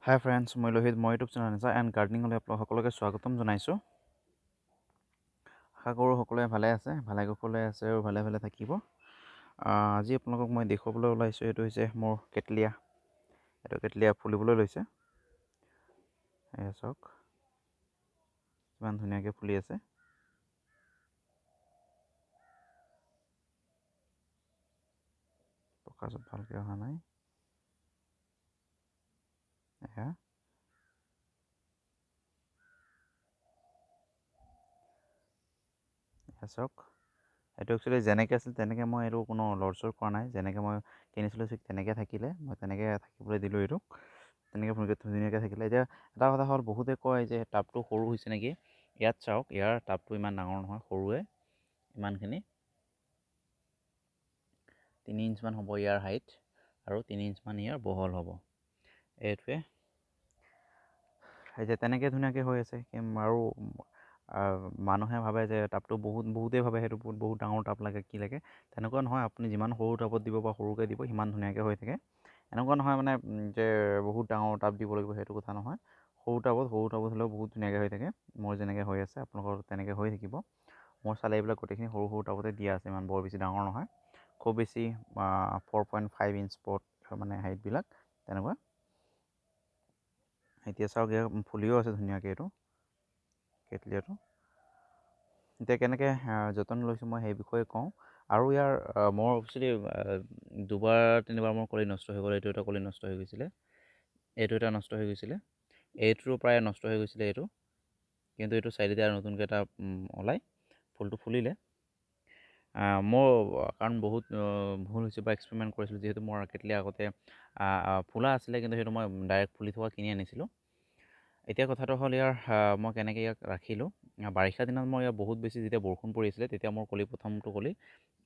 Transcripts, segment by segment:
হাই friends, মই লোহিত, মই YouTube channel nature and গাৰ্ডেনিঙলৈ আপোনালোক সকলোকে স্বাগতম জনাইছোঁ। আশা কৰোঁ সকলোৱে ভালে আছে, ভালে কুশলে আছে আৰু ভালে ভালে থাকিব। আজি আপোনালোকক মই দেখুৱাবলৈ ওলাইছোঁ, এইটো হৈছে মোৰ কেটলিয়া। এইটো কেটলিয়া ফুলিবলৈ লৈছে। এয়া চাওক কিমান ধুনীয়াকৈ ফুলি আছে। প্ৰকাশত ভালকৈ অহা নাই। এয়া চাওক, এইটো একচুৱেলি যেনেকৈ আছিল তেনেকৈ মই এইটো কোনো লৰচৰ কৰা নাই, যেনেকৈ মই কিনিছিলোঁ ঠিক তেনেকৈ থাকিলে, মই তেনেকৈ থাকিবলৈ দিলোঁ এইটোক, তেনেকৈ ধুনীয়াকৈ থাকিলে। এতিয়া এটা কথা হ'ল, বহুতে কয় যে টাবটো সৰু হৈছে নেকি। ইয়াত চাওক, ইয়াৰ টাবটো ইমান ডাঙৰ নহয়, সৰুৱে ইমানখিনি, 3 ইঞ্চমান হ'ব ইয়াৰ হাইট আৰু 3 ইঞ্চমান ইয়াৰ বহল হ'ব। এইটোৱে এতিয়া তেনেকৈ ধুনীয়াকৈ হৈ আছে। আৰু মানুহে ভাবে যে টাবটো বহুতেই ভাবে সেইটো বহুত ডাঙৰ টাব লাগে, কি লাগে, তেনেকুৱা নহয়। আপুনি যিমান সৰু টাবত দিব বা সৰুকৈ দিব সিমান ধুনীয়াকৈ হৈ থাকে। এনেকুৱা নহয় মানে যে বহুত ডাঙৰ টাব দিব লাগিব, সেইটো কথা নহয়। সৰু টাবত হ'লেও বহুত ধুনীয়াকৈ হৈ থাকে। মোৰ যেনেকৈ হৈ আছে আপোনালোকৰ তেনেকৈ হৈ থাকিব। মোৰ চালে এইবিলাক গোটেইখিনি সৰু সৰু টাবতে দিয়া আছে, ইমান বৰ বেছি ডাঙৰ নহয়, খুব বেছি 4.5 ইঞ্চ পট মানে হাইটবিলাক তেনেকুৱা। এতিয়া চাওক, ইয়াৰ ফুলিও আছে ধুনীয়াকৈ এইটো কেটলিয়াটো। এতিয়া কেনেকৈ যতন লৈছোঁ মই সেই বিষয়ে কওঁ। আৰু ইয়াৰ মোৰ একচুৱেলি দুবাৰ তিনিবাৰ মোৰ কলি নষ্ট হৈ গ'ল। এইটো এটা কলি নষ্ট হৈ গৈছিলে, এইটো এটা নষ্ট হৈ গৈছিলে, এইটোৰো প্ৰায় নষ্ট হৈ গৈছিলে এইটো, কিন্তু এইটো চাইডেদি আৰু নতুনকৈ এটা ওলাই ফুলটো ফুলিলে। মোৰ কাৰণ বহুত ভুল হৈছে বা এক্সপেৰিমেণ্ট কৰিছিলোঁ, যিহেতু মোৰ কেটলি আগতে ফুলা আছিলে, কিন্তু সেইটো মই ডাইৰেক্ট ফুলি থকা কিনি আনিছিলোঁ। এতিয়া কথাটো হ'ল ইয়াৰ মই কেনেকৈ ইয়াক ৰাখিলোঁ। বাৰিষা দিনত মই ইয়াৰ বহুত বেছি যেতিয়া বৰষুণ পৰি আছিলে তেতিয়া মোৰ কলি প্ৰথমটো কলি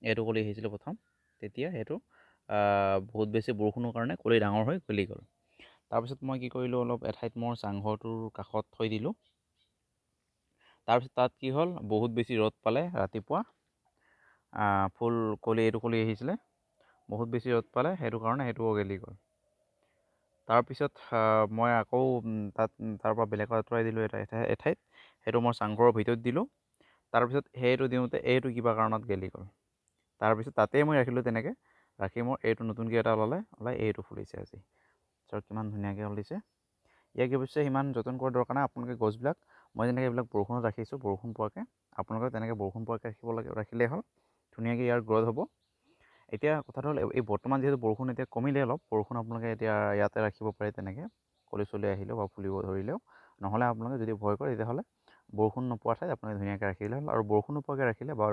এইটো কলি আহিছিলে প্ৰথম, তেতিয়া সেইটো বহুত বেছি বৰষুণৰ কাৰণে কলি ডাঙৰ হৈ গলি গ'ল। তাৰপিছত মই কি কৰিলোঁ, অলপ এঠাইত মোৰ চাংঘৰটোৰ কাষত থৈ দিলোঁ। তাৰপিছত তাত কি হ'ল, বহুত বেছি ৰ'দ পালে ৰাতিপুৱা, ফুল কলি এইটো কলি আহিছিলে, বহুত বেছি ৰ'দ পালে, সেইটো কাৰণে সেইটোও গেলি গ'ল। তাৰপিছত মই আকৌ তাত তাৰ পৰা বেলেগত আঁতৰাই দিলোঁ এটা এঠাইত, সেইটো মই চাংঘৰৰ ভিতৰত দিলোঁ। তাৰপিছত সেইটো দিওঁতে এইটো কিবা কাৰণত গেলি গ'ল। তাৰপিছত তাতেই মই ৰাখিলোঁ, তেনেকৈ ৰাখি মোৰ এইটো নতুনকৈ এটা ওলালে, ওলাই এইটো ফুলিছে আজি। চাওক কিমান ধুনীয়াকৈ ওলিছে। ইয়াক অৱশ্যে সিমান যতন কৰাৰ দৰকাৰ নাই। আপোনালোকে গছবিলাক মই যেনেকৈ এইবিলাক বৰষুণত ৰাখিছোঁ, বৰষুণ পোৱাকৈ আপোনালোকে তেনেকৈ বৰষুণ পোৱাকৈ ৰাখিব লাগে, ৰাখিলেই হ'ল, ধুনীয়াকৈ ইয়াৰ গ্ৰ'থ হ'ব। এতিয়া কথাটো হ'ল, এই বৰ্তমান যিহেতু বৰষুণ এতিয়া কমিলে অলপ, বৰষুণ আপোনালোকে এতিয়া ইয়াতে ৰাখিব পাৰে তেনেকৈ, কলি চলি আহিলেও বা ফুলিব ধৰিলেও। নহ'লে আপোনালোকে যদি ভয় কৰে তেতিয়াহ'লে বৰষুণ নোপোৱা ঠাইত আপোনালোকে ধুনীয়াকৈ ৰাখিলে হ'ল। আৰু বৰষুণ নোপোৱাকৈ ৰাখিলে বা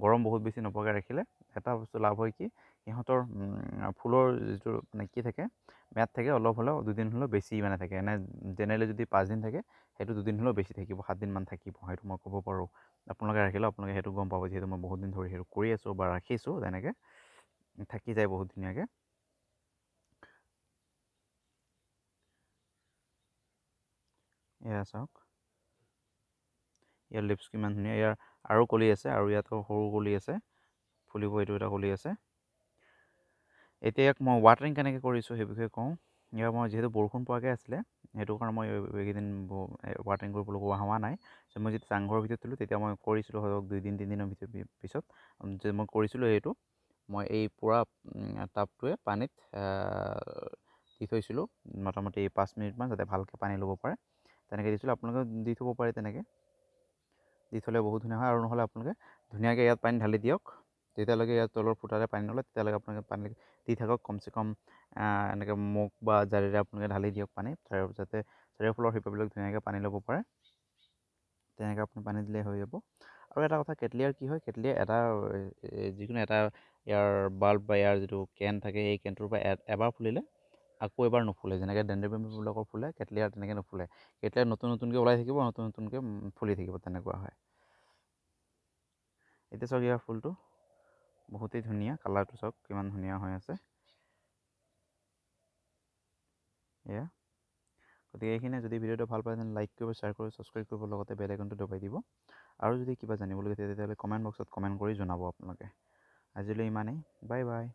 গৰম বহুত বেছি নোপোৱাকৈ ৰাখিলে এটা বস্তু লাভ হয় কি, সিহঁতৰ ফুলৰ যিটো মানে কি থাকে, ম্যাদ থাকে অলপ হ'লেও দুদিন হ'লেও বেছি মানে থাকে। এনে জেনেৰেলি যদি 5 দিন থাকে, সেইটো দুদিন হ'লেও বেছি থাকিব, 7 দিনমান থাকিব, সেইটো মই ক'ব পাৰোঁ। আপোনালোকে ৰাখিলেও আপোনালোকে সেইটো গম পাব, যিহেতু মই বহুত দিন ধৰি সেইটো কৰি আছোঁ বা ৰাখিছোঁ, তেনেকৈ থাকি যায় বহুত ধুনীয়াকৈ। এয়া চাওক, ইয়াৰ লিপছ কিমান ধুনীয়া। ইয়াৰ আৰু কলি আছে, আৰু ইয়াতো সৰু কলি আছে, ফুলিব, এইটো এটা কলি আছে। এতিয়া ইয়াক মই ৱাটাৰিং কেনেকৈ কৰিছোঁ সেই বিষয়ে কওঁ। ইয়াৰ মই যিহেতু বৰষুণ পোৱাকৈ আছিলে, সেইটো কাৰণে মই এইকেইদিন ৱাটাৰিং কৰিবলৈ হোৱা নাই। চ' মই যেতিয়া চাংঘৰৰ ভিতৰত থলোঁ তেতিয়া মই কৰিছিলোঁ, ধৰক 2 দিন 3 দিনৰ পিছত যে মই কৰিছিলোঁ সেইটো, মই এই পূৰা টাবটোৱে পানীত দি থৈছিলোঁ মোটামুটি 5 মিনিটমান, যাতে ভালকৈ পানী ল'ব পাৰে, তেনেকৈ দিছিলোঁ। আপোনালোকে দি থ'ব পাৰে, তেনেকৈ দি থ'লে বহুত ধুনীয়া হয়। আৰু নহ'লে আপোনালোকে ধুনীয়াকৈ ইয়াত পানী ঢালি দিয়ক, যেতিয়ালৈকে ইয়াত তলৰ ফুটাৰে পানী নলয় তেতিয়ালৈকে আপোনালোকে পানী দি থাকক। কমচে কম এনেকৈ মুখ বা জাৰিৰে আপোনালোকে ঢালি দিয়ক পানী, যাতে চাৰিওফালৰ শিপাবিলাক ধুনীয়াকৈ পানী ল'ব পাৰে, তেনেকৈ আপুনি পানী দিলে হৈ যাব। আৰু এটা কথা, কেটলিয়াৰ কি হয়, কেটলিয়াৰ এটা যিকোনো এটা ইয়াৰ বাল্ব বা ইয়াৰ যিটো কেন থাকে, সেই কেনটোৰ পৰা এবাৰ ফুলিলে আকৌ এবাৰ নুফুলে। যেনেকৈ ডেণ্ড্ৰবিয়ামবিলাকৰ ফুলে, কেটলিয়াৰ তেনেকৈ নুফুলে। কেটলিয়াৰ নতুন নতুনকৈ ওলাই থাকিব, নতুন নতুনকৈ ফুলি থাকিব, তেনেকুৱা হয়। এতিয়া চাওক ইয়াৰ ফুলটো বহুতেই ধুনীয়া, কালাৰটো চাওক কিমান ধুনীয়া হৈ আছে। এয়া গতিকে এইখিনিয়ে। যদি ভিডিঅ'টো ভাল পায় তেন্তে লাইক কৰিব, শ্বেয়াৰ কৰিব, ছাবস্ক্ৰাইব কৰিব, লগতে বেল আইকনটো দবাই দিব। আৰু যদি কিবা জানিবলগীয়া থাকে তেতিয়াহ'লে কমেণ্ট বক্সত কমেণ্ট কৰি জনাব আপোনালোকে। আজিলৈ ইমানেই, বাই বাই।